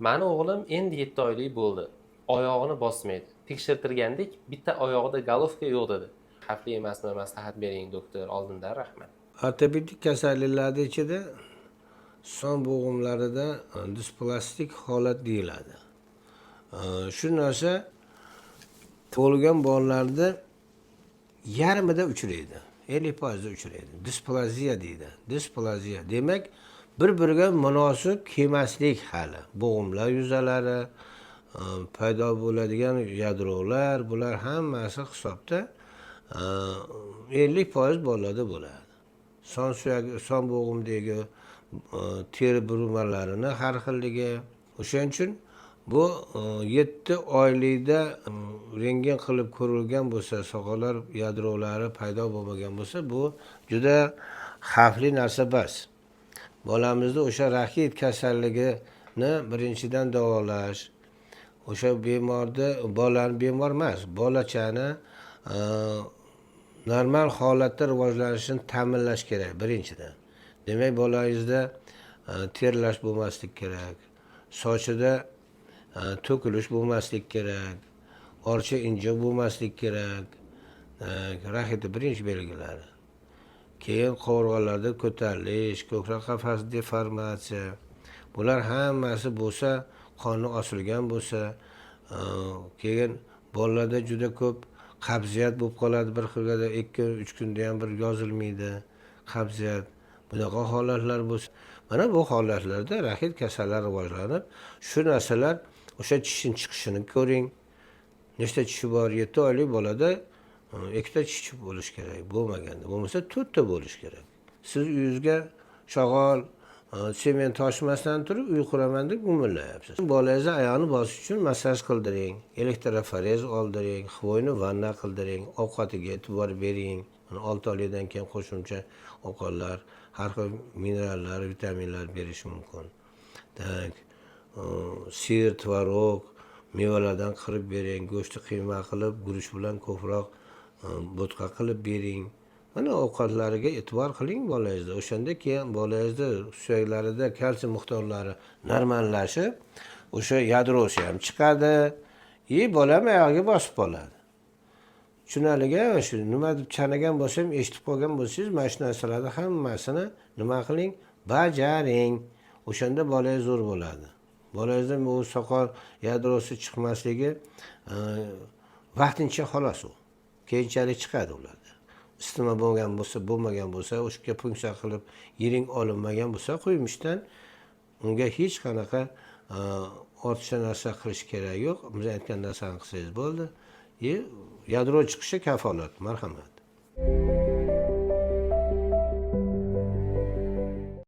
Mani o'g'lim endi 7 oylik bo'ldi. Oyog'ini bosmaydi. Tekshirtirgandik, bitta oyog'ida головка yo'q dedi. Xavfli emasmi? Maslahat bering, doktor, oldindan rahmat. Ortopedik kasalliklarni ichida son bo'g'imlarida displastik holat deyiladi. Shu narsa tug'ilgan bolalarda yarmida uchraydi, 50%da uchraydi. Displaziya deydi. Displaziya demak, bir biriga munosib kelmaslik, hali bo'g'imlar yuzalari paydo bo'ladigan yadrolar, bular hammasi hisobda 50% bolalarda bo'ladi. Son suyagi, son bo'g'imdagi teri burmalarini har xilligi. O'shaning uchun bu 7 oylikda rentgen qilib ko'rilgan bo'lsa, soqollar yadrolari paydo bo'lmagan bo'lsa, bu juda xavfli narsa emas. Bolamizni o'sha raxit kasalligini birinchidan davolash, o'sha bemorni, bolani, bemor emas, bolachani normal holatda rivojlanishini ta'minlash kerak birinchidan. Demak, bolangizda terlash bo'lmasligi kerak, sochida to'kilish bo'lmasligi kerak, orcha injiq bo'lmasligi kerak. Raxitni birinchi belgilari. Keyin qovurg'alarda ko'tarilish, ko'krak qafasi deformatsiya, bular hammasi bo'lsa, qoni osilgan bo'lsa, keyin bolalarda juda ko'p qabziyat bo'lib qoladi. Bir xilda 2-3 kunda ham bir yozilmaydi qabziyat. Bunaqa holatlar bo'lsa, mana bu holatlarda raxit kasallar rivojlanib, shu narsalar, o'sha tishini chiqishini ko'ring, nechta tishi bor. 7 oylik bolada ikkita tish bo'lishi kerak bo'lmaganda, bo'lmasa to'rtta bo'lishi kerak. Siz uyingizga shag'al, sement toshmasdan turib uy quraman deb gumonlayapsiz. Bolangizni oyog'ini bosish uchun massaj qildiring, elektroforez oldiring, хвойный vanna qildiring, ovqatiga e'tibor bering. Mana 6 oylikdan keyin qo'shimcha ovqatlar, har xil minerallar, vitaminlar berish mumkin. Так, сыр, tvorog, mevalardan qirib bering, go'shtni qiyma qilib, guruch bilan ko'proq bo'tqa qilib bering. Mana ovqatlariga e'tibor qiling bolangizda. O'shanda keyin bolangizni suyaklarida kalsiy miqdorlari normallashib, o'sha yadrosi ham chiqadi и bolam oyog'iga bosib qoladi. Tushunarli? Shu nima deb chanagan bo'lsam, eshitib qolgan bo'lsangiz, mana shu narsalarni hammasini nima qiling, bajaring. O'shanda bolangiz zo'r bo'ladi. Bolangizda bu soqol yadrosi chiqmasligi vaqtincha xolos, u keyinchalik chiqadi. Ularda isitma bo'lgan bo'lsa, bo'lmagan bo'lsa, o'sha punksiya qilib yiring olinmagan bo'lsa quyumishdan, unga hech qanaqa ortiqcha narsa qilish keragi yo'q. Biz aytgan narsani qilsangiz bo'ldi и yadro chiqishi kafolat. Marhamat.